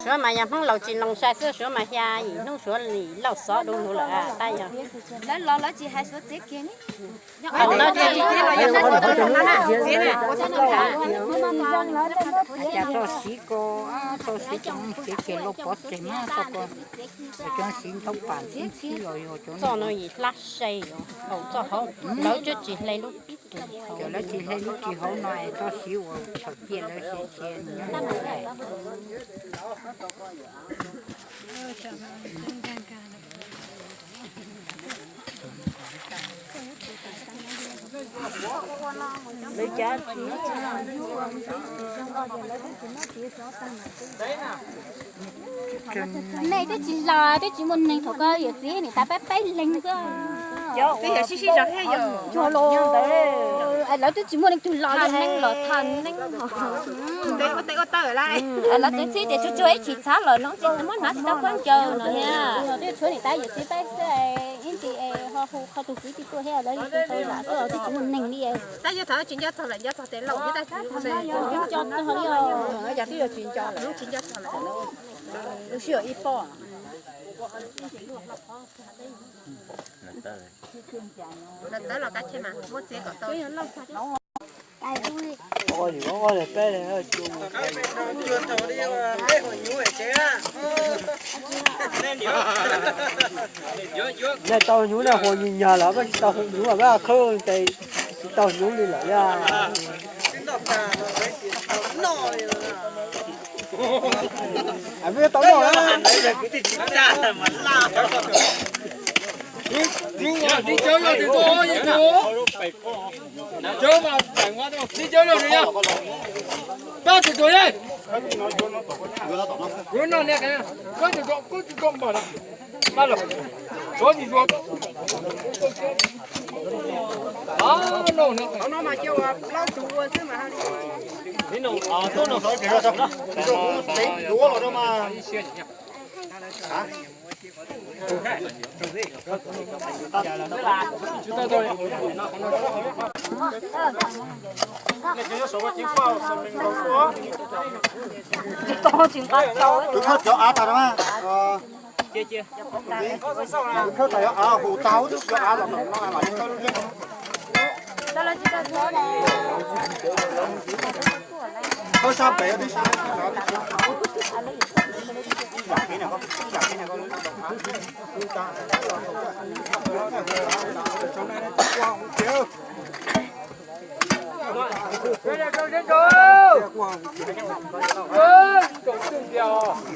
Suav mas yog Hmoob laus tsis loo sai xwb, Suav mas xya yim hnub Suav li lauj xov du lug lawm tab yog. Cas txoj siv ko, txoj siv cov siv ces lauj pov tseg mas txoj ko, cov siv ntaub pam ntxhib ntxhib los yog cov no yim hlab se, txoj hauv lawv twb tsis hle lub, lawv tsis hle lub ris hauv no es txoj siv uas thaum ciaj lawv siv sia nyob. Nej twb tsis los, twb tsis muaj neeg, thaum koj yawm txiv nim tas peb peb leeg xwb. Cog los, lawv twb tsis muaj leej twg los li. Lawv txiv txiv tias tsuag tsuag ib chim txhab lawm no ces muab hnav tsis tau khaub ncaws no thiab. Twb tshuav nim tas yawm txiv peb xwb, ib ntsis ho hu qhov tus kwv tij tuaj thiab lawv li tau lam tuaj twb tsis muaj neeg li. Tab yog thaum tsis nco txog lawm, nco txog tes laus thiab tab sis nco txog li os. Yog twb yuav tsis nco lawm, tsis nco txog lawm. Lub sij hawm ib pob. Lawv tawv los kav tsij mas muab txiav kom tau. Nej tau hnyuv na, hu nyuj nyag lawm, tsis tau hu hnyuv, khawb tes tsis tau hnyuv li lawm yog. Tsis tau noj. Tib cawv yog tus tua, ib tug. Cawv mas, tib cawv yog tus yog. Pab tus tua yej. Kuv no ne, koj tus tua, koj tus tua npam na. Pab los. Koj tus tua. Pab no ne. Tus khawb cov av tas no mas. Tus khawb tas cov av, hu tau tus cov av los no mas li khawb lub yeeb. Khawb sab pem tib si.